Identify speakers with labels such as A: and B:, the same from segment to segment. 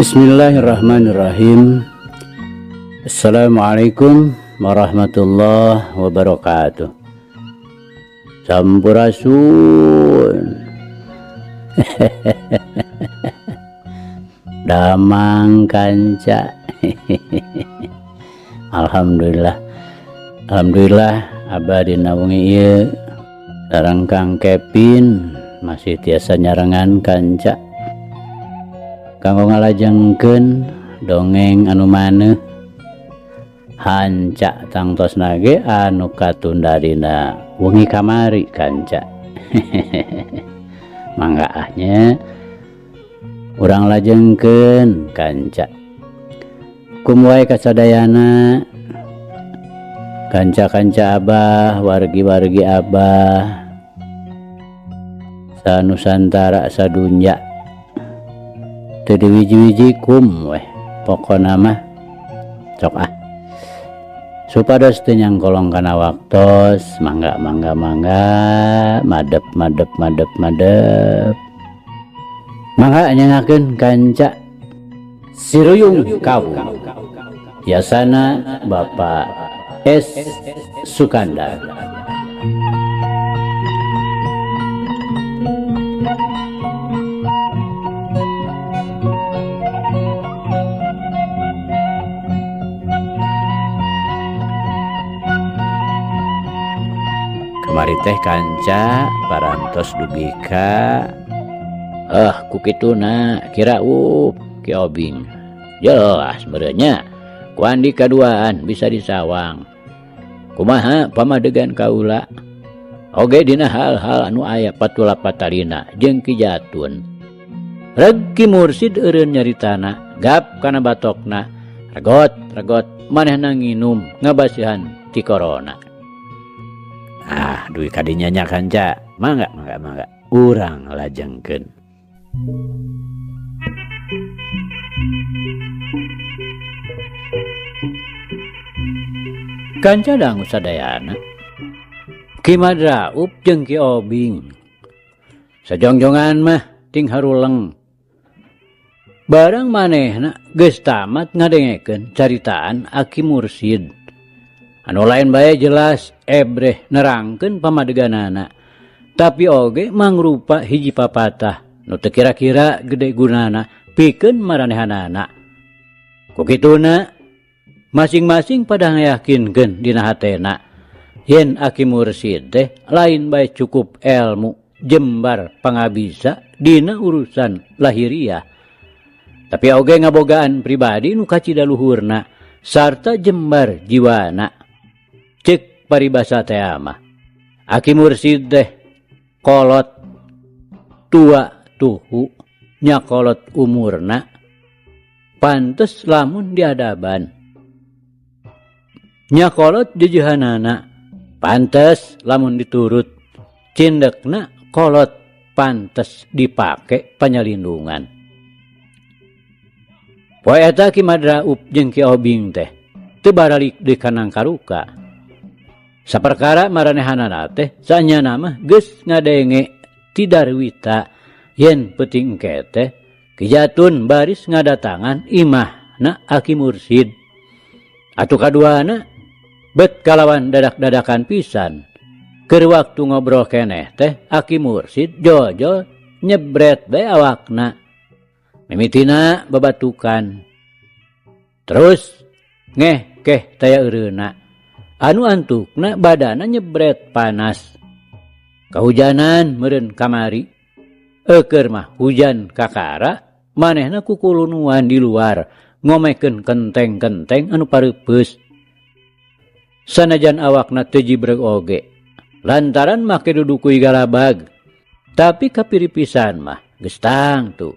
A: Bismillahirrahmanirrahim. Assalamualaikum warahmatullahi wabarakatuh. Sampurasun. Damang kanca. Alhamdulillah. Alhamdulillah abah dina wengi ieu sareng Kang Kevin masih tiasa nyarengan kanca. Kanggo ngalajengkeun dongeng anu maneuh hanca tangtosna ge anu katunda dina wengi kamari kanca. Mangga ah nya urang lajengkeun kanca. Kum wae kasadayana kanca-kanca abah, wargi-wargi abah sanusantara sadunya teu diwiji-wiji kum weh pokona mah sok ah supados teu nyangkolong kana waktos mangga mangga mangga madep madep madep madep mangga nyengakeun kanca Siruyung Kawung yasana Bapak S Sukandar. Kamari teh kanca parantos dugi ka ku kituna kira up Ki Obing. Jelas merenya ku Andi kaduaan bisa disawang. Kumaha pamadegan kaula oge dina hal-hal anu aya patula patalina jeung Ki Jatun. Reg Ki Mursid eureun nyaritana gap kana batokna regot regot manehna nginum ngabasihan ti corona. Ah duit kadinya nya kanca mangga mangga mangga urang lajengkeun. Kanca dangu sadayana Ki Madraup jeung Ki Obing sajongjongan mah ting haruleng barang manehna geus tamat ngadengekeun caritaan Aki Mursid anu lain bae jelas ebreh nerangkeun pamadeganana tapi oge mangrupa hiji papatah nu teu kira-kira gede gunana pikeun maranehanana. Ku kituna masing-masing pada ngayakinkeun dina hatena yen Aki Mursid teh lain bae cukup elmu jembar pangabisa dina urusan lahiriah tapi oge ngabogaan pribadi nu kacida luhurna sarta jembar jiwana. Cek paribasa teh mah Aki Mursid teh kolot tua tuhu nya kolot umurna pantes lamun diadaban nya kolot jejehanana pantes lamun diturut cindekna kolot pantes dipake panyalindungan. Poe eta Ki Madraup jeung Ki Obing teh teu baralik deui ka Nangkaruka. Saperkara maranehanana teh sanyana mah geus ngadenge ti Darwita yen peuting engke teh Ki Jatun baris ngadatangan imahna Aki Mursid. Atuh kaduana bet kalawan dadak-dadakan pisan. Keur waktu ngobrol keneh teh Aki Mursid jojol nyebret bae awakna. Mimitina babatukan. Terus ngeh keh taya eureuna. Anu antukna badana nyebret panas. Kahujanan meureun kamari. Eukeur mah hujan kakara manehna kukulunuan di luar ngomekeun kenteng-kenteng anu pareupeus. Sanajan awakna teu jibreg oge lantaran make dudukui galabag tapi kapiripisan mah geus tangtu.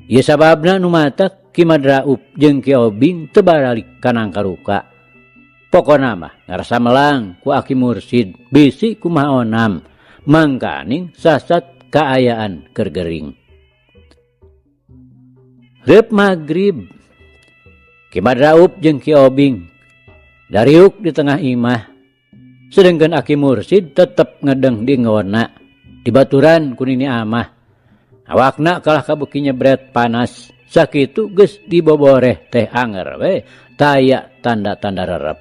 A: Ieu sababna nu matak Ki Madraup jeung Ki Obing teu baralik ka Nangkaruka. Pokona mah ngarasa melang ku Aki Mursid bisi kumaha onam mangkaning sasat kaayaan keur gering. Reup magrib Ki Madraup jeung Ki Obing dariuk di tengah imah sedengkeun Aki Mursid tetep ngedeng di ngona dibaturan ku nini amah. Awakna kalah kabeuki nyebret panas Sakitu geus diboboreh teh anger we taya tanda-tanda rerep.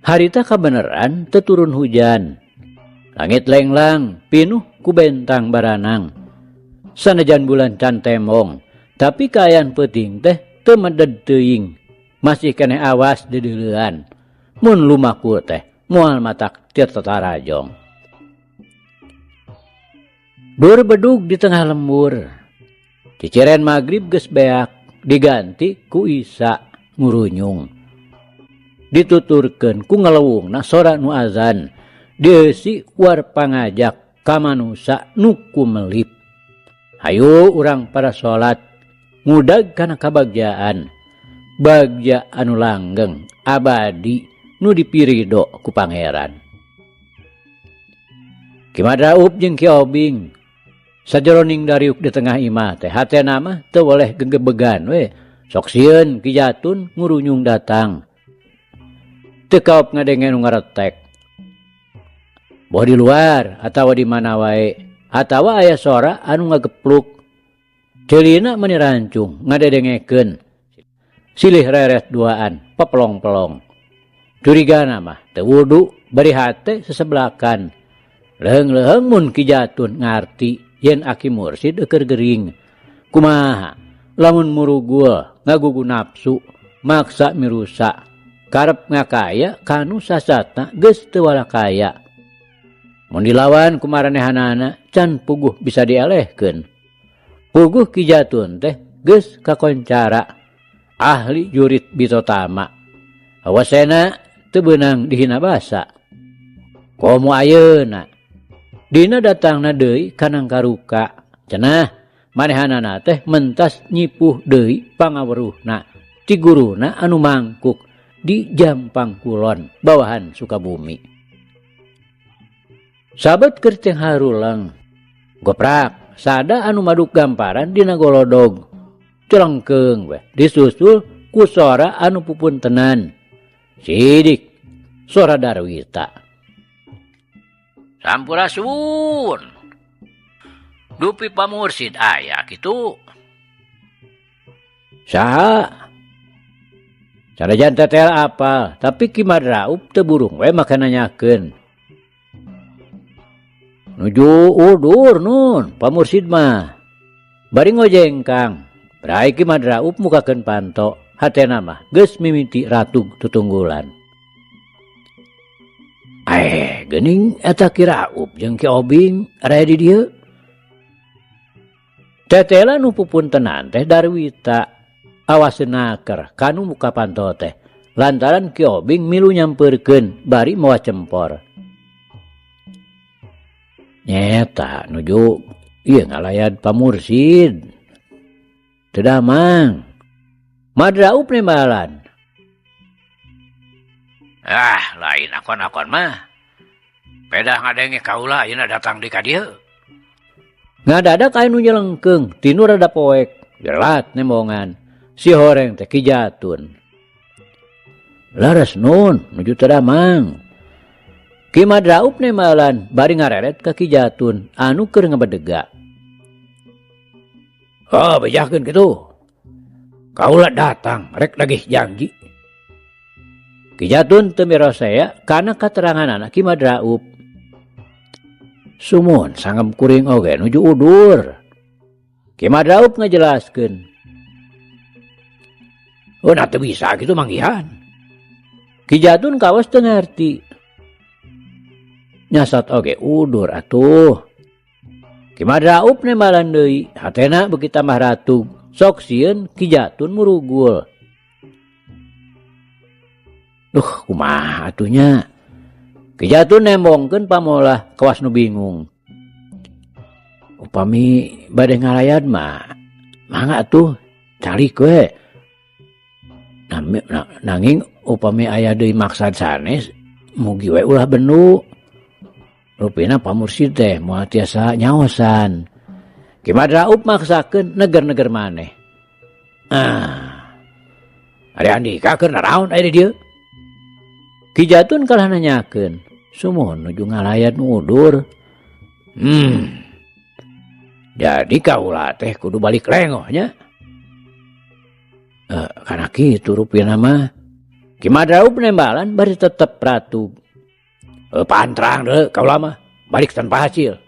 A: Harita kabeneran teu turun hujan. Langit lenglang pinuh ku bentang baranang. Sanajan bulan can temong, tapi kaayaan peuting teh teu meded teuing. Masih keneh awas deudeulean. Mun lumaku teh moal matak teu tatarajong. Dur bedug di tengah lembur. Ciciren magrib geus beak diganti ku Isa ngurunyung. Dituturkeun ku ngalewungna sora nu azan. Dieusi war pangajak ka manusa nu kumelip. Hayu urang pada salat ngudag kana kabagjaan. Bagja anu langgeng abadi nu dipirido ku Pangeran. Ki Madraub jeung Ki Obing sajeroning dariuk di tengah imah teh hatena mah teu weleh gegebegan we sok sieun Ki Jatun ngurunyung datang. Teu kaop ngadenge nu ngaretek. Boh di luar atawa di mana wae atawa aya sora anu ngagepluk. Ceulina meni rancung ngadedengekeun. Silih reret duaan pepelong-pelong. Curigana mah teu wudu bari hate seseblakan. Leuheung-leuheung mun Ki Jatun ngarti yen Aki Mursid eukeun gering. Kumaha lamun murugul ngagugu nafsu maksa mirusa karep ngakaya kanu sasatna geus teu walakaya. Mun dilawan ku maranehanana can puguh bisa dielehkeun. Puguh Ki Jatun teh geus kakoncara ahli jurit bitotama. Awasena teu beunang dihina basa. Komo ayeuna dina datangna deui ka Nangkaruka. Cenah manehanana teh mentas nyipuh deui pangaweruhna ti guruna anu mangkuk di Jampang Kulon bawahan Sukabumi. Sabet keur teh harulang goprak sada anu maduk gamparan dina golodog. Celengkeung we disusul ku sora anu pupuntenan. Sidik sora Darwita. Sampurasun. Dupi Pamursid aya kitu. Saha? Sanajan tetel apal, tapi Ki Madraub teu burung we make nanyakeun. Nuju udur nun Pamursid mah. Bari ngojengkang, brai Ki Madraub mukakeun panto, hatena mah geus mimiti ratug tutunggulan. Geuning eta Ki Raup jeung Ki Obing raya di dieu. Tetela nu pupuntenan teh Darwita awaseun naker kanu muka panto teh lantaran Ki Obing milu nyampeurkeun bari mawa cempor. Nyeta nuju ieu ngalayad Pamursid. Teu damang. Madraub nembalan. Ah, lain akon-akon mah. Pedah ngadenge kaula ayeuna datang di ka dieu. Ngadadak aya nu nyelengkeung tinu rada poek, jelat nembongan. Si horeng teh Ki Jatun. Laras nun nuju teu damang. Ki Madraub nembalan bari ngareret ka Ki Jatun anu keur ngabedega. Oh, bejakeun kitu. Kaula datang rek nagih janji. Ki Jatun teu mirosea kana kateranganana Ki Madraub. Sumun sangem kuring oge nuju udur. Ki Madraub ngajelaskeun. Oh, nah teu bisa kitu manggihan. Ki Jatun kawas teu ngarti. Nyasat oge udur atuh. Ki Madraub nembalan deui, hatena beuki tambah ratug. Sok sieun Ki Jatun murugul. Duh, kumaha atuh nya? Ki Jatun nembongkeun pamolah kawas nu bingung. Upami bade ngalayad mah mangga atuh calik we. Nanging upami aya deui maksad sanes mugi we ulah bendu. Rupina Pamursid teh moal tiasa nyaosan. Ki Madraub maksakeun neger-neger maneh. Ah. Ari Andika keur naraon aya di dieu? Ki Jatun kalah nanyakeun. Sumuhun nuju ngalayad nu udur. Jadi kaula teh kudu balik lengoh nya. Kana kitu rupina mah. Ki Madraub nembalan bari tetep ratug. Pantrang deui kaula mah balik tanpa hasil.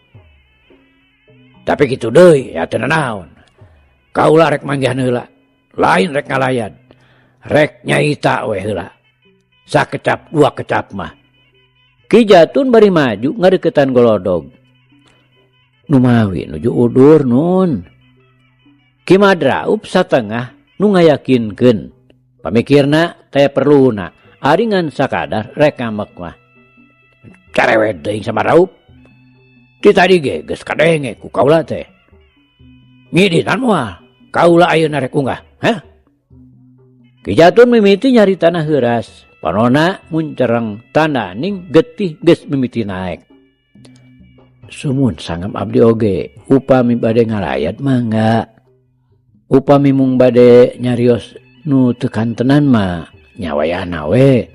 A: Tapi kitu deui ya teu nanaon. Kaula rek manggihan heula, lain rek ngalayad. Rek nyaita we heula. Sakecap dua kecap mah. Ki Jatun bari maju ngadeukeutan golodog. Numawi nuju udur nun. Ki Madraub satengah nu ngayakinkeun. Pamikirna taya perluna ari ngan sakadar rek ngamek mah. Carewet teuing sama Raup. Ti tadi ge geus kadenge ku kaula teh. Ngidinan moal kaula ayeuna rek unggah, hah? Ki Jatun mimiti nyaritana heuras, panona muncereng tandaning getih geus mimiti naek. Sumun sangem abdi oge, upami bade ngalayat mangga. Upami mung bade nyarios nu teu kantenan mah nya wayahna we.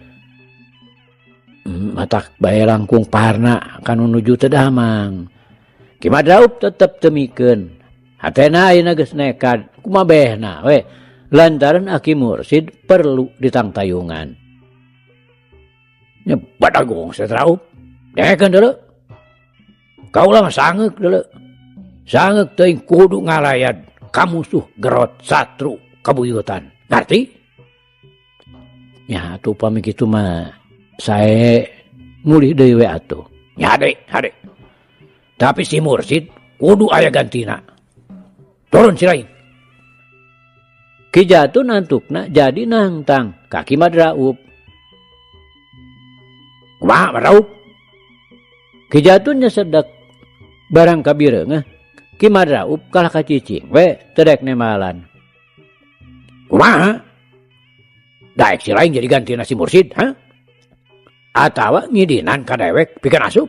A: Matak bae langkung parna kanu nuju teu damang. Ki Madraub tetep teu mikeun. Hatena ayeuna geus nekad kumabehna we. Lantaran Aki Mursid perlu ditangtayungan. Nya badagong Setraup. Dengekeun deuleu. Kaula mah sangeuk deuleu. Sangeuk teuing kudu ngalayad ka musuh gerot satru kabuyutan. Ngarti? Nya atuh upami kitu mah sae mulih deui we atuh. Nya hade, hade. Tapi si Mursid kudu aya gantina. Turun si lain. Ki Jatun antukna jadi nangtang ka Ki Madraub. Kumaha Madraub? Ki Jatun nyesedek barang kabireungeuh Ki Madraub kalah ka cicing we teu daek nembalan. Kumaha? Daek si lain jadi gantina si Mursid, ha? Atawa ngidinan ka dewek pikeun asup?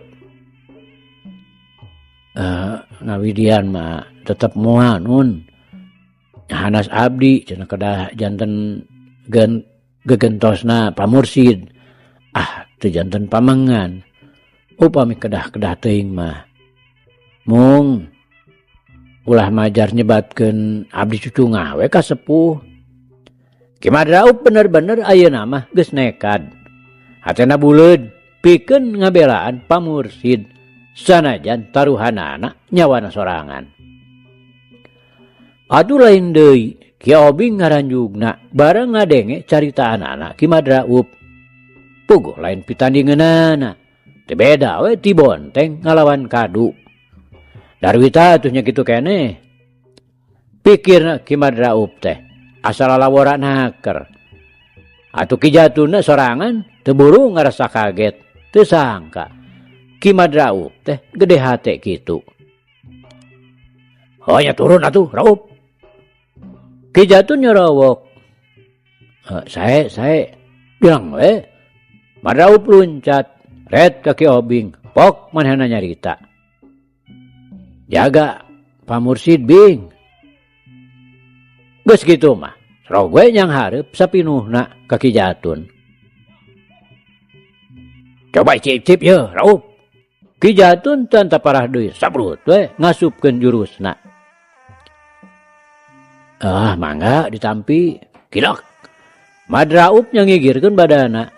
A: Ngawidian mah tetep moal nun. Hanas abdi cenah kedah janten gegentosna pamursid. Ah, teu janten pamengan. Upami kedah-kedah teuing mah. Mung ulah majar nyebatkeun abdi cucungah we ka sepuh. Ki Madraub bener-bener ayeuna mah geus nekad. Hatena buleud pikeun ngabelaan pamursid sanajan taruhanana nyawana sorangan. Aduh lain deui, Ki Obing ngaranjugna bareng ngadenge caritaanana Ki Madraub. Puguh lain pitandingeunana. Teu beda we ti bonteng ngalawan kadu. Darwita atuh nya kitu keneh. Pikirna Ki Madraub teh asal lalaworan haker. Atuh Ki Jatuna sorangan teu buru ngarasa kaget, teu sangka Ki Madraub teh gede hate kitu. Oh nya turun atuh Raup. Ki Jatun nyorowok. Sae bilang we. Madraub luncat, ret ka Ki Obing, pok manehna nyarita. Jaga Pamursid bing. Geus kitu mah, rog we nyang hareup sapinuhna ka Ki Jatun. Coba icip-icip ye, Raup. Ki Jatun teu parah deui, sabrut we ngasupkeun jurusna. Ah, mangga ditampi. Kilak. Madraub nyangigirkeun badana.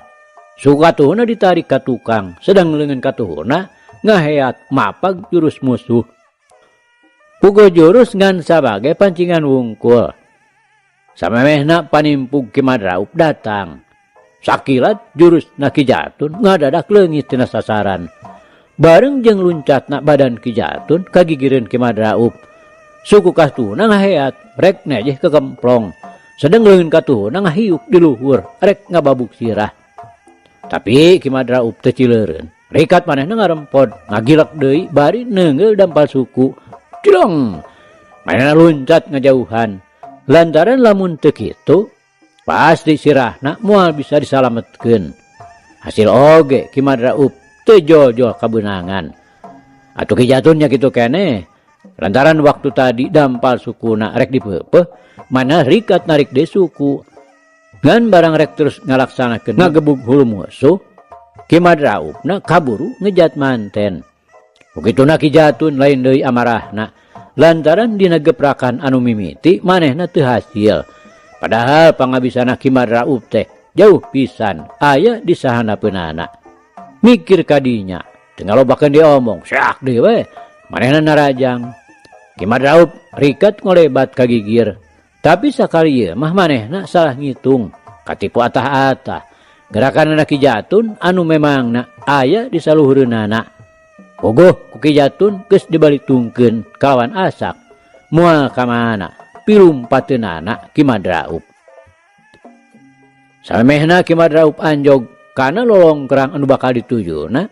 A: Suku katuhuna ditarik ka tukang, sedang leungeun katuhuna ngaheat mapag jurus musuh. Puguh jurus ngan sabagai pancingan wungkul. Samemehna panimpug Ki Madraub datang. Sakilat jurus na Ki Jatun ngadadak leungit tina sasaran. Bareng jeung luncatna badan Ki Jatun kagigireun Ki Madraub. Suku katuhuna ngaheat rek nejeh kekemplong. Sedeng leungeun katuhuna ngahiuk di luhur rek ngababuk sirah. Tapi Ki Madraub teu cileureun. Rikat manehna ngarempod, ngagilek deui bari neungeul dampal suku. Cilong! Manehna luncat ngajauhan. Lantaran lamun teu kitu, pasti sirahna moal bisa disalametkeun. Hasil oge Ki Madraub teu jol-jol kabeunangan. Atuh Ki Jatun nya kitu keneh. Lantaran waktu tadi dampal sukuna rek dipeupeuh, mana rikat narik deui suku. Ngan barang rek terus ngalaksanakeun ngagebug hulu musuh, Ki Madraubna kaburu ngejat manten. Ukituna Ki Jatun lain deui amarahna. Lantaran dina geprakan anu mimiti manehna teu hasil. Padahal pangabisana Ki Madraub teh jauh pisan aya di sahanapeunana. Mikir kadinya, teu ngalobakeun diomong, seak deui we. Manehna narajang. Ki Madraub rikat ngolebat ka gigir. Tapi sakali ieu mah manehna salah ngitung, katipu atah-atah. Gerakanana Ki Jatun anu memangna aya di saluhureunana. Bogoh ku Ki Jatun geus dibalitungkeun kalawan asak. Moal ka mana pilumpateunana Ki Madraub. Samemehna Ki Madraub anjog kana lolongkrang anu bakal ditujuna,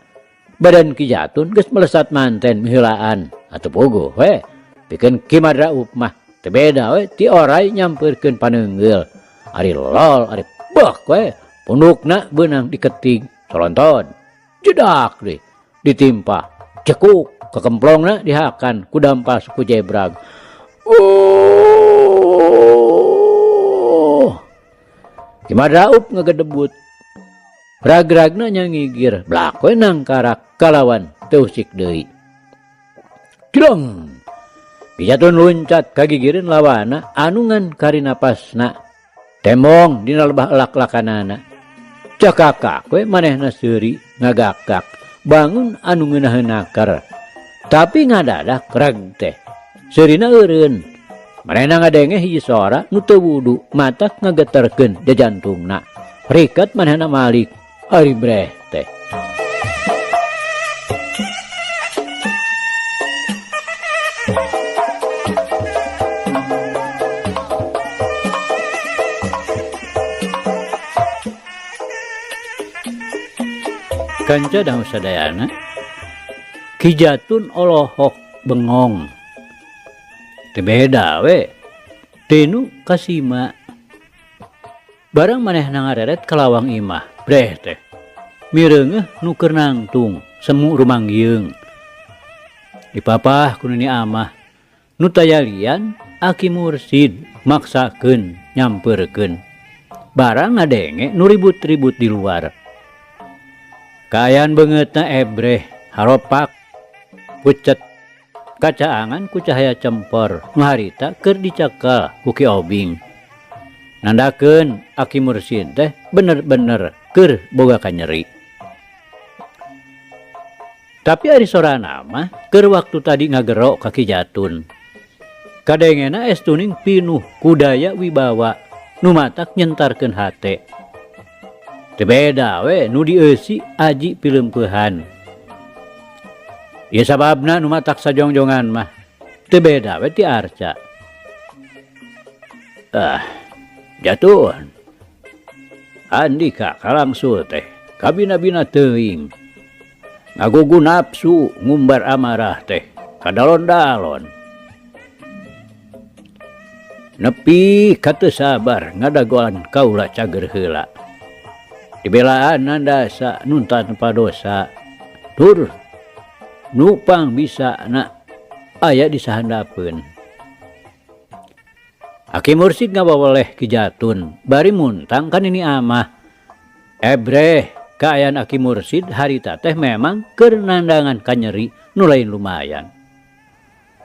A: badan Ki Jatun geus melesat manten miheulaan atuh bogoh we. Pikeun Ki Madraub mah teu beda we ti oray nyampeurkeun paneunggeul. Ari lol ari bek we pundukna beunang diketig solonton. Jedak deui ditimpa cekuk kekemplongna dihakan ku dampal suku jebrag. Oh. Ki Madraub ngagedebut. Rag-ragna nya ngigir, blak we nangkarak kalawan teu usik deui. Cileng. Ki Jatun luncat ka gigireun lawana anu ngan kari napasna. Tembong dina lebah elak-lakanana. Cakakak we manehna seuri ngagakak bangun anu ngeunaheun naker. Tapi ngadadak rag teh seurina eureun. Manehna ngadenge hiji sora nu teu wudu matak ngageterkeun jajantungna. Riket manehna malik ari breh teh. Kanca dangu sadayana, Ki Jatun olohok bengong. Teu beda we tinu kasima. Barang manehna ngareret ka lawang imah, breh teh. Mireungeuh nu keur nangtung semu rumanggiung. Dipapah ku nini amah, nu tayalian Aki Mursid maksakeun nyampeurkeun. Barang ngadenge nu ribut-ribut di luar. Kaayaan beungeutna ebreh, haropak, pucet, kacaangan ku cahaya cempor nu harita keur dicakal ku Ki Obing. Nandakeun Aki Mursid teh bener-bener keur boga kanyeri. Tapi ari sorana mah keur waktu tadi ngagero ka Ki Jatun. Kadengena estuning pinuh kudaya wibawa nu matak nyentarkeun hate. Teu beda we nu dieusi aji pileumpehan. Ieu sababna nu matak sajongjongan mah teu beda we ti arca. Ah, Jatun. Andika kalangsul teh kabina-bina teuing. Ngagugu nafsu ngumbar amarah teh kadalon-dalon. Nepi ka teu sabar ngadagoan kaula cager heula. Dibelaan nandasa nun tanpa dosa. Tur nupang bisa na aya di sahandapeun. Aki Mursid ngawaweleh Ki Jatun bari muntang ka nini amah. Ebreh kaayaan Aki Mursid harita teh memang keur nandangan kanyeri nu lain lumayan.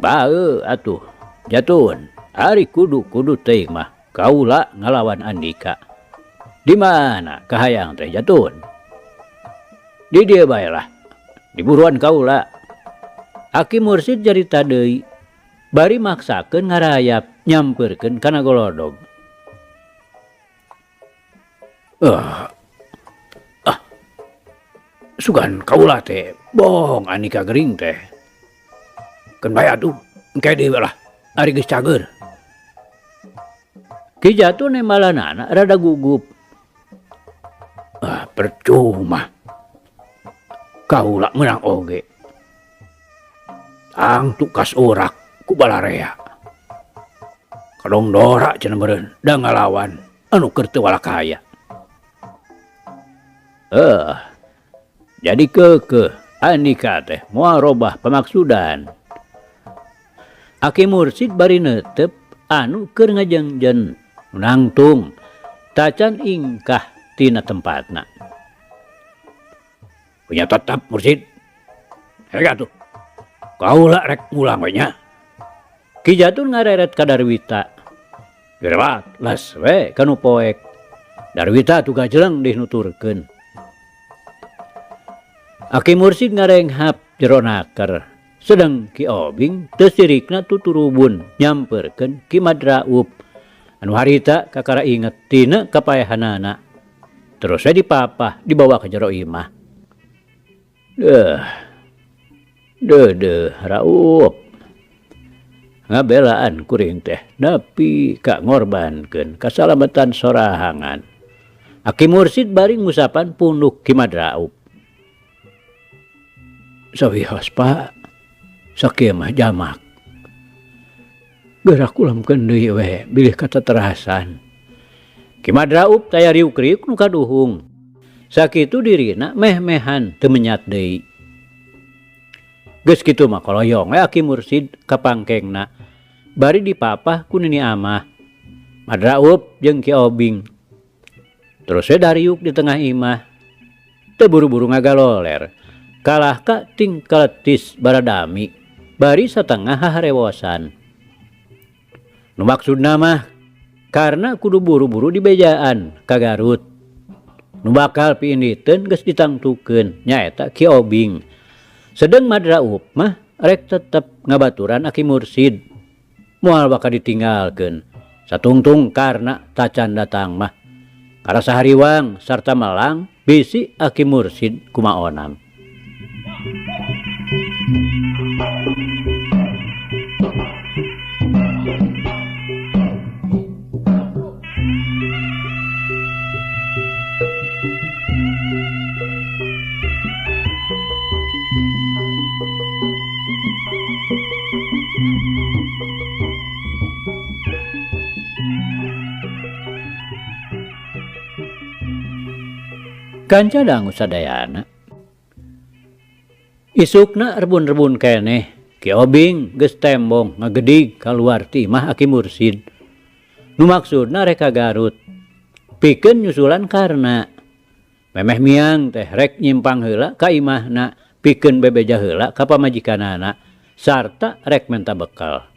A: Bae atuh Jatun, ari kudu-kudu teuing mah kaula ngalawan Andika. Di mana kahayang teh Jatun? Di dieu bae lah, diburuan kaula. Aki Mursid jarita deui bari maksakeun ngarayap nyampeurkeun kana golodog. Sugan kaula teh bohong Andika gering teh. Keun bae atuh, engke deui lah, ari geus cager. Ki Jatun nembalanana rada gugup. Ah, percuma. Kaula meunang oge. Tang tukas urak ku balarea. Kadong dora cenah meureun da ngalawan anu keur teu walakaya. Jadi keukeuh Andika teh moal robah pamaksudan. Aki Mursid bari neuteup anu keur ngajengjen nangtung tacan ingkah tina tempatna. Punya tetap Mursid. Hega tuh. Kaula rek ngulang we nya. Ki Jatun ngareret ka Darwita. Direwat les we ka nu poek. Darwita atuh gajleng dih nuturkeun. Aki Mursid ngarenghap jero naker. Sedeng Ki Obing teu sirikna tuturubun nyamperkeun Ki Madraup anu harita kakara inget tina kapaehanana. Terus we dipapah dibawa ka jero imah. Deuh. Deuh deuh raup. Ngabelaan kuring teh nepi ka ngorbankeun kasalametan sorangan. Aki Mursid bari ngusapan punduk Ki Madraup. Sawios Pak, sakieu mah jamak. Geura kulemkeun deui we bilih kateterasan. Ki Madraup taya riuk-riuk nu kaduhung. Sakitu dirina meh-mehan teu menyat deui. Geus kitu mah koloyong we Aki Mursid ka pangkengna. Bari dipapah ku nini amah. Madraup jeung Ki Obing. Terus we dariuk di tengah imah. Teu buru-buru ngagaloler. Kalah ka tingkaletis baradami. Bari satengah haharewosan. Nu maksudna mah karena kudu buru-buru dibejaan ka Garut. Nu bakal piinditeun geus ditangtukeun nyaeta Ki Obing. Sedeng Madraup mah rek tetep ngabaturan Aki Mursid. Moal bakal ditinggalkeun. Satungtung karena tacan datang mah. Karasa hariwang sarta melang bisi Aki Mursid kumaonam. Kanca dangu sadayana. Isukna rebun-rebun keneh, Ki Obing geus tembong ngagedig kaluar ti imah Aki Mursid. Nu maksudna rek ka Garut. Pikeun nyusulan karna. Memeh miang teh rek nyimpang heula ka imahna, pikeun bebeja heula ka pamajikanana, sarta rek menta bekal.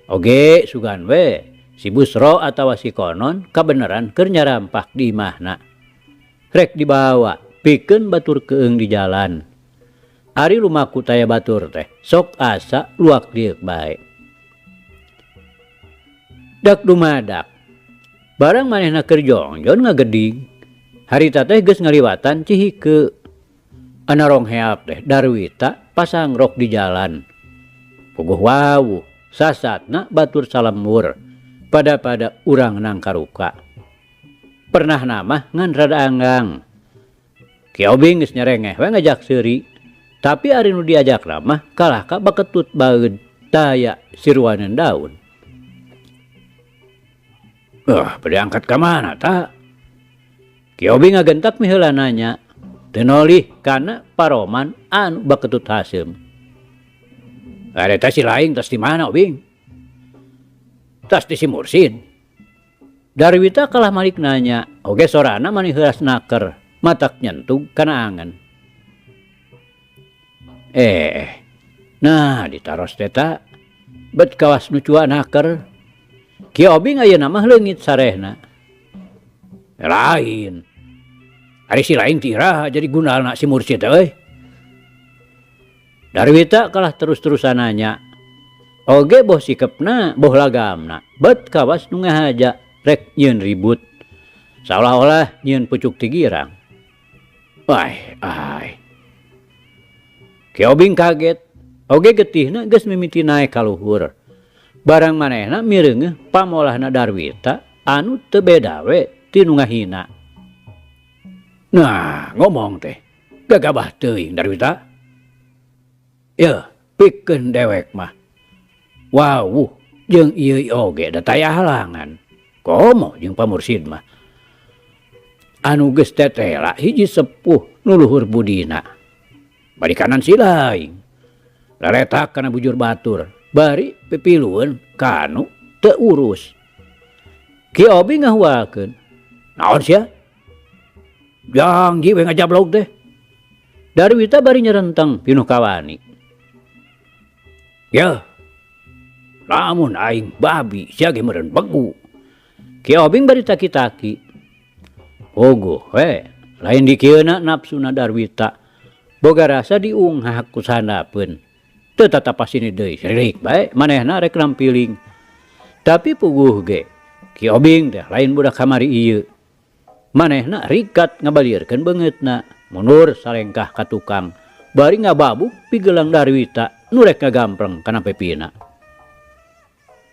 A: Oge sugan we si Busro atawa si Konon kabeneran keur nyarampak di imahna. Rek dibawa pikeun batur keung di jalan. Ari lumaku taya batur teh sok asa luak lieuk bae. Dak dumadak. Barang manehna keur jongjon ngageding. Harita teh geus ngaliwatan Cihike. Anarong heap teh Darwita pasang rok di jalan. Puguh wawuh sasatna batur salemur pada-pada urang nangkaruka. Pernah namah ngan rada anggang. Ki Obing geus nyerengeh we ngajak seuri. Tapi ari nu diajak mah kalah ka baketut baeud taya siruaneun daun. Bade angkat ka mana ta? Ki Obing ngagentak miheula nanya. Teu nolih kana paroman anu baketut haseum. Ari teh si laing tas di mana Obing? Tas di si Mursid. Darwita kalah malik nanya, oge sorana mani heuras naker, matak nyentug kana angen. Nah ditaros teh ta, bet kawas nu cua naker. Ki Obing ayeuna mah leungit sarehna. Lain. Ari si lain ti iraha jadi gunalna si Mursid teh euy. Darwita kalah terus-terusan nanya. Oge boh sikepna, boh lagamna, bet kawas nu ngahaja rek nyieun ribut. Seolah-olah nyieun pucuk ti girang. Ai, ai. Ki Obing kaget, oge getihna geus mimiti naek ka luhur. Barang manehna mireungeuh pamolahna Darwita anu teu beda we ti nu ngahina. Nah, ngomong teh gagabah teuing Darwita. Yeuh, pikeun dewek mah. Wawuh, jeung ieu oge da taya halangan. Komo jeung Pamursid mah. Anu geus tetela hiji sepuh nu luhur budina. Bari kanan si laing. Laletak kana bujur batur, bari pipilueun kanu teu urus. Ki Obi ngahualkeun. Naon sia? Jangji we ngajablog teh. Darwita bari nyerenteng pinuh kawani. Yeuh. Lamun aing babi sia ge meureun begu. Ki Obing bari taki-taki. Puguh we, lain dikieuna nafsuna Darwita. Boga rasa diunghah ku sandapeun. Teu tatapas sini deui, siririk bae manehna rek nampiling. Tapi puguh ge, Ki Obing teh lain budak kamari ieu. Manehna rikat ngabalirkeun beungeutna, mundur salengkah ka tukang, bari ngababuk pigelang Darwita nu rek ngagampreng kana pipina.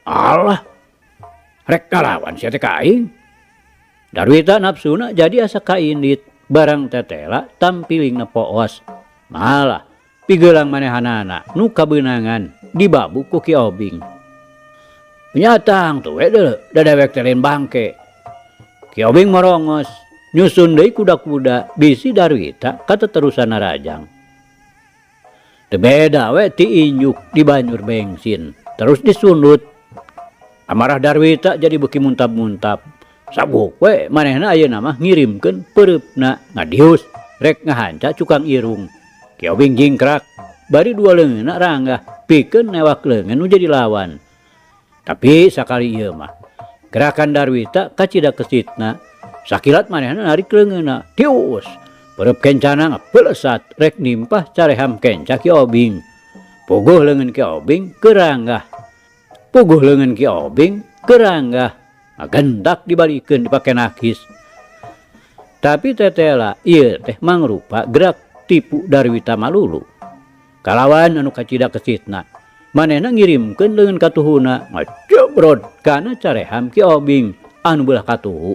A: Alah, rek ngalawan sia teh ka aing. Darwita nafsuna jadi asa kaindit, barang tetela tampilingna poos. Malah pigelang manehanana nu kabeunangan dibabuk ku Ki Obing. Nyatang tuh we deuleu, da dewek teh lain bangke. Ki Obing morongos, nyusun deui kuda-kuda bisi Darwita kateterusan narajang. Teu beda we ti injuk dibanjur bensin, terus disundut. Amarah Darwita jadi beuki muntap-muntap. Sabuk we manehna ayeuna mah ngirimkeun peureupna ngadius rek ngahanca cukang irung. Ki Obing jingkrak, bari dua leungeunna ranggah pikeun newak leungeun nu jadi lawan. Tapi sakali ieu mah gerakan Darwita kacida kesitna. Sakilat manehna narik leungeunna, tius. Peureub kencana ngapelesat rek nimpah careham kenca Ki Obing. Puguh leungeun Ki Obing keranggah. Puguh leungeun Ki Obing keranggah. Ngagentak dibalikeun dipake nakis. Tapi tetela ieu teh mangrupa gerak tipu Darwita malulu. Kalawan anu kacida kesitna. Manehna ngirimkeun leungeun katuhuna ngajebrod kana careham Ki Obing anu beulah katuhu.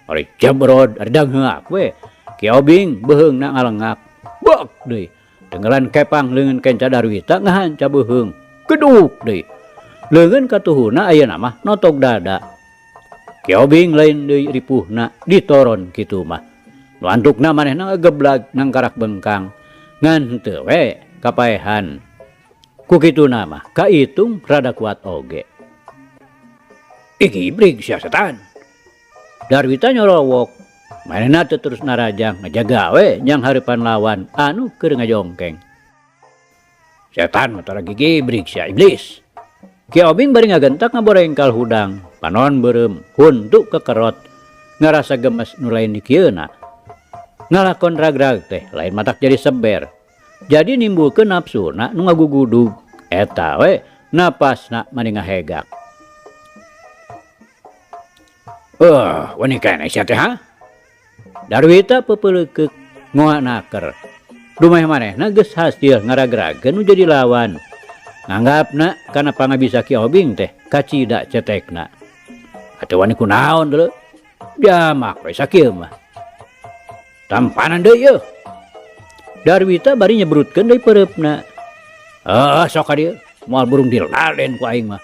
A: Ari jebrod ari dangheak we. Ki Obing beuheungna ngalengak. Bek deui. Tenggelan kepang leungeun kenca Darwita ngahanca beuheung. Geduk deui. Leungeun katuhuna ayeuna mah notog dada. Ki Obing lain deui ripuhna ditoron kitu mah. Nu antukna manehna ngageblag nangkarak bengkang. Ngan henteu we kapaehan. Ku kituna mah kaitung rada kuat oge. Ih gibrig sia setan. Darwita nyorowok. Manehna teu terus narajang ngajaga we nyang hareupan lawan anu keur ngajongkeng. Setan mah tara gigibrig sia iblis. Ki Obing bari ngagentak ngaborengkal hudang, panon beureum, huntu kekerot, ngarasa gemes nu lain dikieuna. Ngalakon ragrag teh lain matak jadi seber. Jadi nimbulkeun nafsuna nu ngagugudug. Eta we napasna mani ngahegak. Wani keneh sia teh ha? Darwita pepeuleukeup ngoa naker. Dumeh manehna geus hasil ngaragrageun nu jadi lawan. Nganggapna kana pangabisa Ki Obing teh kacida cetekna. Atuh wani kunaon deuleu? Jamak we sakieu mah. Tampanan deui yeuh. Darwita bari nyebrutkeun deui peureupna. Ah, sok ka dieu, moal burung diladen ku aing mah.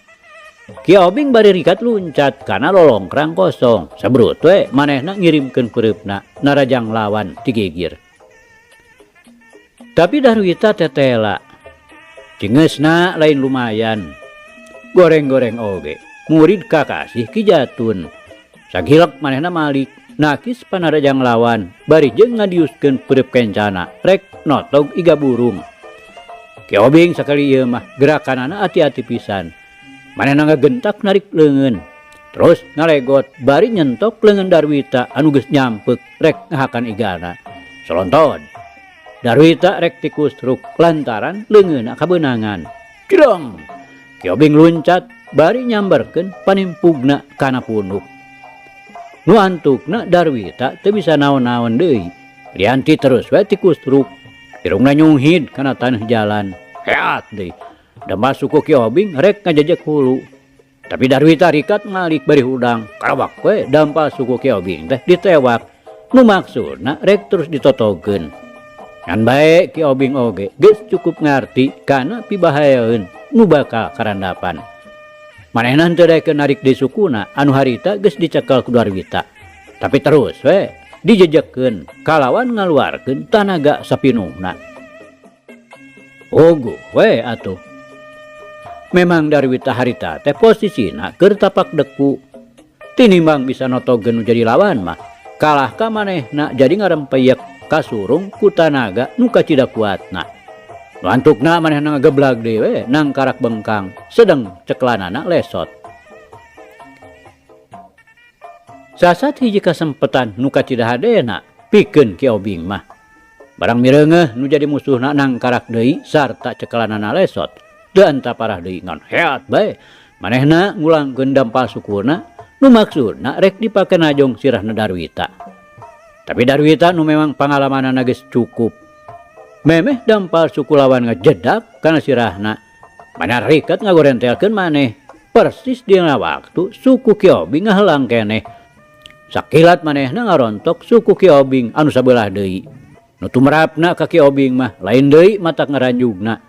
A: Ki Obing bari rikat luncat kana lolongkrang kosong. Sabrut we manehna ngirimkeun peureupna narajang lawan tigigir. Tapi Darwita tetela. Cingeusna lain lumayan. Goreng-goreng oge. Murid kakasih Ki Jatun. Sagilek manehna malik. Nakis panarajang lawan bari jeung ngadiuskeun peureub kencana rek notog iga burung. Ki Obing sakali ieu mah gerakanana ati-ati pisan. Manehna ngagentak narik leungeun. Terus ngalegot bari nyentok leungeun Darwita anu geus nyampek rek ngahakan igana. Solonton. Darwita rek tikusruk lantaran leungeunna kabeunangan. Cirong. Ki Obing luncat bari nyamberkeun panimpugna kana punuk. Nu antukna Darwita teu bisa naon-naon deui. Lianti terus we tikusruk. Irungna nyunghid kana taneuh jalan. Heat deui. Da masuk ku Ki Obing rek ngajejek hulu. Tapi Darwita rikat ngalik bari hudang. Karabak we dampal suku Ki Obing teh ditewak. Nu maksudna rek terus ditotogeun. Ngan bae Ki Obing oge geus cukup ngarti kana pibahayaeun nu bakal karandapan. Manehna henteu daekeun narik deui sukuna anu harita geus dicekel ku Darwita. Tapi terus we dijejekeun kalawan ngaluarkeun tanaga sapinuhna. Puguh we atuh. Memang Darwita harita teh posisina keur tapak deku. Tinimbang bisa notogeun nu jadi lawan mah, kalah ka manehna jadi ngarempeyek kasurung ku tanaga nu kacida kuatna. Nu antukna manehna ngageblag deui we nangkarak bengkang sedeng ceklanana lesot. Sasat hiji kasempetan nu kacida hadena pikeun Ki Obing mah. Barang mireungeuh nu jadi musuhna nangkarak deui sarta ceklanana lesot. Teu antaparah deui ngan heat bae manehna ngulangkeun dampal sukuna nu maksudna rek dipake najong sirahna Darwita. Tapi Darwita nu memang pangalamanana geus cukup. Memeh dampal suku lawan ngejedak kana sirahna. Manehna riket ngagorentelkeun maneh. Persis dina waktu suku Ki Obing ngahelang keneh. Sakilat manehna ngarontok suku Ki Obing anu sabelah deui. Nu tumerapna ka Ki Obing mah lain deui matak ngaranjugna.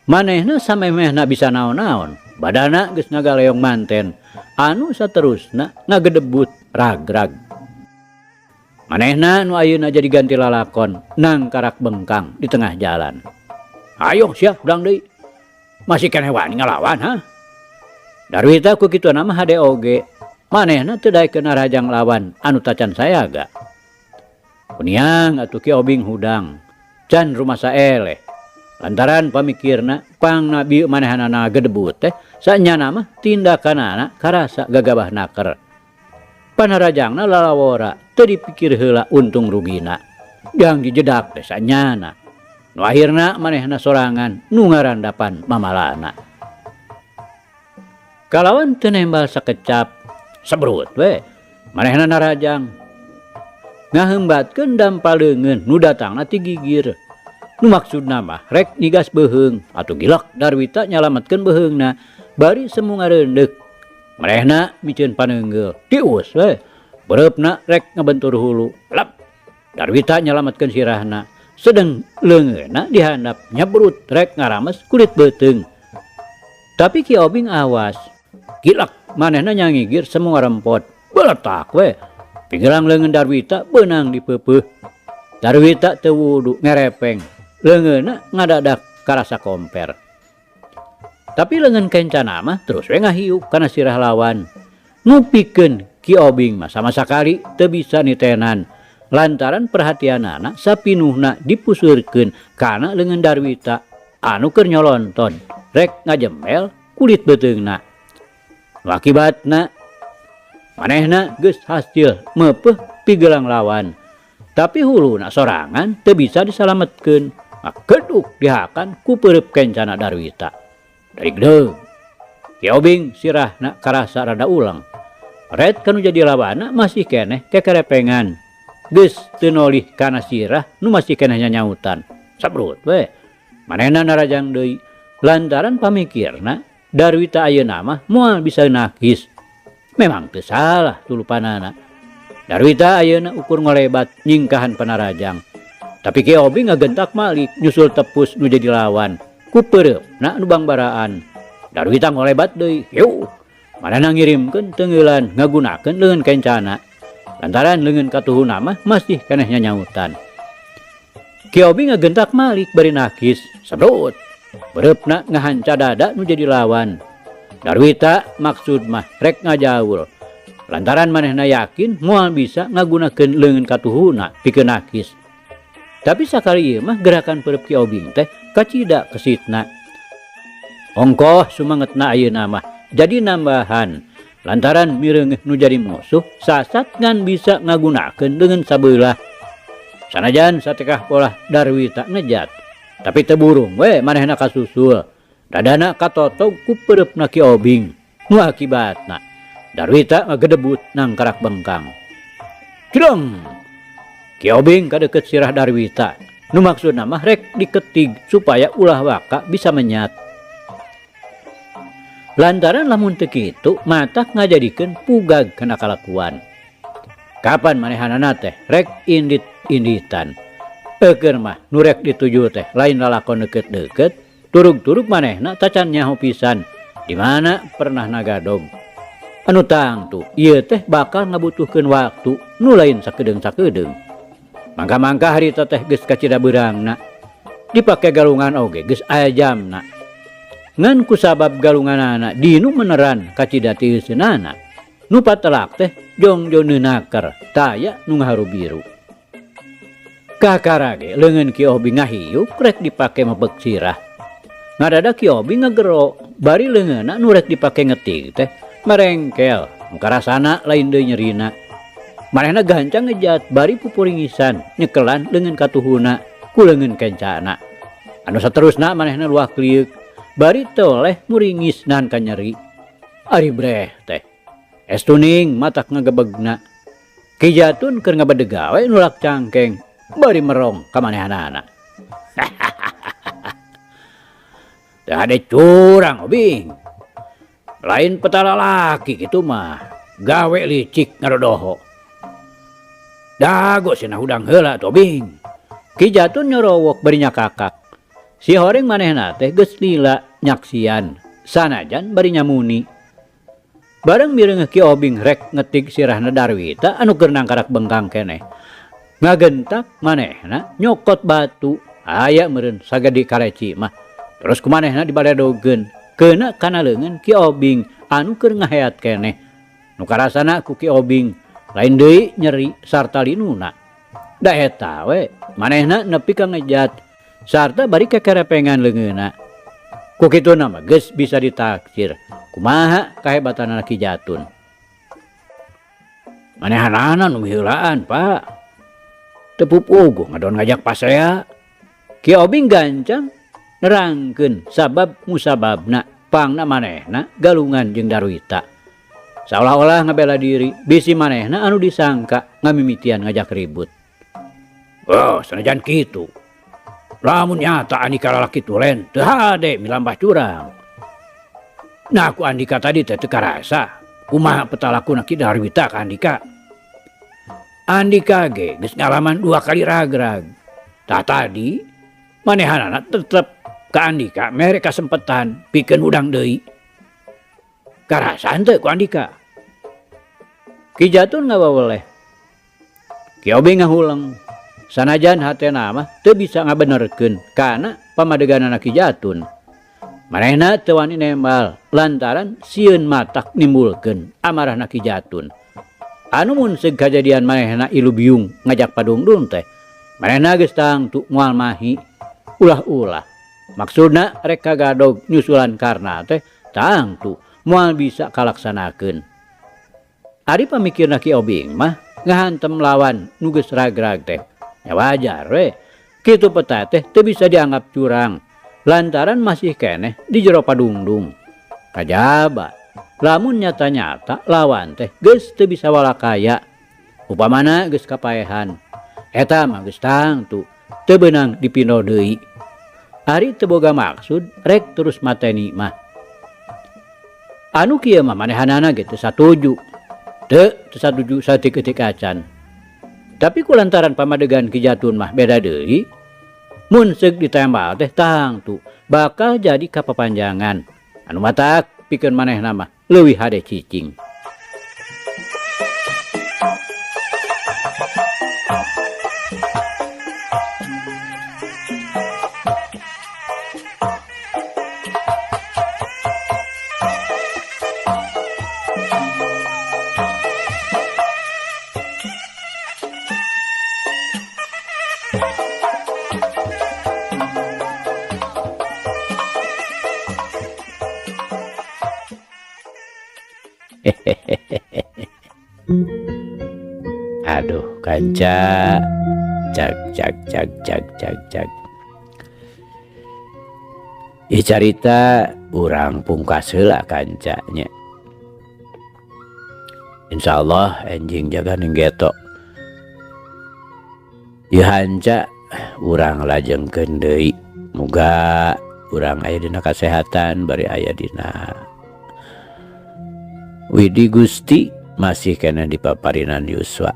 A: Manehna samemehna bisa naon-naon, badana geus ngagaleong manten anu saterusna ngagedebut ragrag. Manehna nu ayeuna jadi ganti lalakon nangkarak bengkang di tengah jalan. Ayo sia hudang deui. Masih keneh wani ngalawan ha? Darwita ku kituna mah hade oge. Manehna teu daekeun narajang lawan anu tacan sayaga. Kuniang atuh Ki Obing hudang. Can rumasa eleh. Lantaran pamikirna pangna bieu manehanana gedebut teh sanyana mah tindakanana karasa gagabah naker. Panarajangna lalawora teu dipikir heula untung rugina. Jang dijedak teh sanyana. Nu akhirna manehna sorangan nu ngarandapan mamalana. Kalawan teu nembal sakecap sebrut we manehna narajang ngaheumbatkeun dampal leungeun nu datangna ti gigir. Nu maksudna mah rek nyigas beuheung atuh gilek Darwita nyalametkeun beuheungna bari semu ngareundeuh. Manehna miceun paneunggeul tius we beureupna rek ngabentur hulu lep Darwita nyalametkeun sirahna sedeng leungeunna dihandap nyebrut rek ngarames kulit beuteung. Tapi Ki Obing awas gilek manehna nyangigir semu ngarempot beletak we pigelang leungeun Darwita beunang dipeupeuh. Darwita teu wudu ngerepeng leungeunna ngadadak karasa komper. Tapi leungeun kencana mah terus we ngahiuk kana sirah lawan. Ngupikeun Ki Obing mah sama sakali teu bisa nitenan lantaran perhatianana sapinuhna dipusurkeun kana leungeun Darwita anu keur nyolonton rek ngajemel kulit beuteungna. Nu akibatna manehna geus hasil meupeuh pigelang lawan. Tapi huluna sorangan teu bisa disalametkeun. Ngageduk dihakan ku peureub kencana Darwita. Dari gedeung Ki Obing sirahna karasa rada ulang. Red kanu jadi lawana masih keneh kekerepengan. Geus teu nolih kana sirah nu masih keneh nyanyautan. Sabrut we. Manehna narajang deui lantaran pamikirna Darwita ayeuna mah moal bisa nakis. Memang teu salah tulupanana. Darwita ayeuna ukur ngolebat nyingkahan panarajang. Tapi Ki Obing ngagentak malik nyusul tepus nu jadi lawan. Ku peureupna nu bangbaraan. Darwita ngolebat deui. Hiu. Manehna ngirimkeun teungeulan ngagunakeun leungeun kencana. Lantaran leungeun katuhuna mah masih keneh nyanyautan. Ki Obing ngagentak malik bari nakis. Sebrut. Bereupna ngahanca dada nu jadi lawan. Darwita maksud mah rek ngajaul. Lantaran manehna yakin moal bisa ngagunakeun leungeun katuhuna pikeun nakis. Tapi sakali ieu mah gerakan peureub Ki Obing teh kacida kesitna. Ongkoh sumangetna ayeuna mah jadi nambahan. Lantaran mireungeuh nu jadi musuh sasat ngan bisa ngagunakeun leungeun sabelah. Sanajan satekah polah Darwita ngejat, tapi teu burung we manehna kasusul. Dadana katotog ku peureupna Ki Obing. Nu akibatna Darwita ngagedebut nangkarak bengkang. Jedong! Ki Obing kadeukeut sirah Darwita. Nu maksudna mah rek diketig supaya ulah waka bisa menyat. Lantaran lamun teu kitu matak ngajadikeun pugag kana kalakuan. Kapan manehanana teh rek indit-inditan. Eukeun mah nu rek dituju teh lain lalakon deukeut-deukeut, turug-turug manehna tacan nyaho pisan di mana pernah nagadog. Anu tangtu ieu teh bakal ngabutuhkeun waktu nu lain sakedeung-sakedeung. Mangka-mangka harita teh geus kacida beurangna. Dipake galungan oge geus aya jamna. Ngan kusabab galunganana dinu meneran kacida tieuseunana. Nu patelak teh jongjo neunaker taya nu ngaharu biru. Kakara ge leungeun Ki Obi ngahiyuk rek dipake mebek sirah. Ngadadak Ki Obi ngagero bari leungeunna nu rek dipake ngetig teh merengkel nu karasana lain deui nyerina. Manehna gancang ngejat bari pupuringisan nyekelan leungeun katuhuna ku leungeun kencana. Anu saterusna manehna luah klieuk bari toleh muringis nahan ka nyeri. Ari breh teh es tuning matak ngagebegna. Ki Jatun keur ngabedeg gawe nulak cangkeng bari merong ka manehanana. Teu hade curang Obing. Lain peta lalaki kitu mah, gawe licik ngadodoho. Dago cenah hudang heula tuh Obing. Ki Jatun nyorowok bari nyakakak. Si horeng manehna teh geus lila nyaksian, sanajan bari nyamuni. Bareng mireungeuh Ki Obing rek ngetig sirahna Darwita anu keur nangkarak bengkang keneh. Ngagentak manehna nyokot batu aya meureun sagede kaleci mah. Terus ku manehna dibaledogeun keuna kana leungeun Ki Obing anu keur ngaheat keneh. Nu karasana ku Ki Obing lain deui nyeri sarta linuna. Da eta we manehna nepi ka ngejat sarta bari kekerepengan leungeunna. Ku kituna mah geus bisa ditaksir kumaha kahebatanana Ki Jatun. Manehanana nu miheulaan, Pak. Teu pupuguh ngadon ngajak pasea. Ki Obing gancang nerangkeun sabab musababna pangna manehna galungan jeung Darwita. Saolah-olah ngabela diri bisi manehna anu disangka ngamimitian ngajak ribut. Oh, sanajan kitu. Lamun nyata Andika lalaki tulen teu hade milambah curang. Nah ku Andika tadi teh teu karasa kumaha petalakuna Ki Darwita ka Andika. Andika ge geus ngalaman 2 kali ragrag. Tah tadi manehanana tetep ka Andika mere kasempetan pikeun hudang deui. Karasa henteu ku Andika. Ki Jatun ngawaweleh. Ki Obing ngahuleng. Sanajan hatena mah teu bisa ngabenerkeun kana pamadeganana Ki Jatun. Manehna teu wani nembal lantaran sieun matak nimbulkeun amarahna Ki Jatun. Anu mun seug kajadian manehna ilu biung ngajak padungdung teh, manehna geus tangtu moal mahi ulah-ulah. Maksudna rek kagadog nyusulan karna teh tangtu moal bisa kalaksanakeun. Ari pamikirna Ki Obing mah ngahantem lawan nu geus ragrag teh. Ya wajar we. Kitu peta teh teu bisa dianggap curang lantaran masih keneh di jero padungdung. Kajaba lamun nyata-nyata lawan teh geus teu bisa walakaya. Upamana geus kapaehan. Eta mah geus tangtu teu beunang dipindo deui. Ari teu boga maksud rek terus mateni mah. Anu kieu mah manehanana ge teu satuju. Teu satuju saeutik-eutik acan. Tapi kulantaran pamadegan Ki Jatun mah beda deui. Mun seug ditembal teh tangtu bakal jadi kapapanjangan. Anu matak pikeun manehna mah leuwih hade cicing. Aduh kanca, cak cak cak cak cak cak. Ieu carita urang pungkas heula kancanya. Insyaallah enjing jaga ning geto. Ieu hanca urang lajengkeun deui. Muga urang aya dina kasehatan bari aya dina Widi Gusti masih kena di paparinan Yuswa.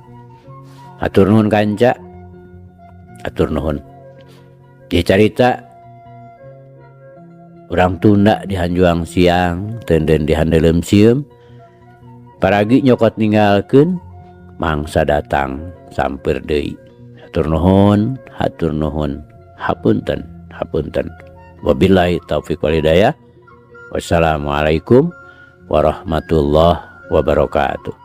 A: Atur nuhun kanca, atur nuhun. Ieu carita urang tunda di hanjuang siang, tenden di handeuleum sieum. Paragi nyokot ninggalkeun, mangsa datang sampeur deui. Atur nuhun, hatur nuhun, hapunten, hapunten. Wabillahi taufik wal hidayah. Wassalamualaikum warahmatullahi wabarakatuh.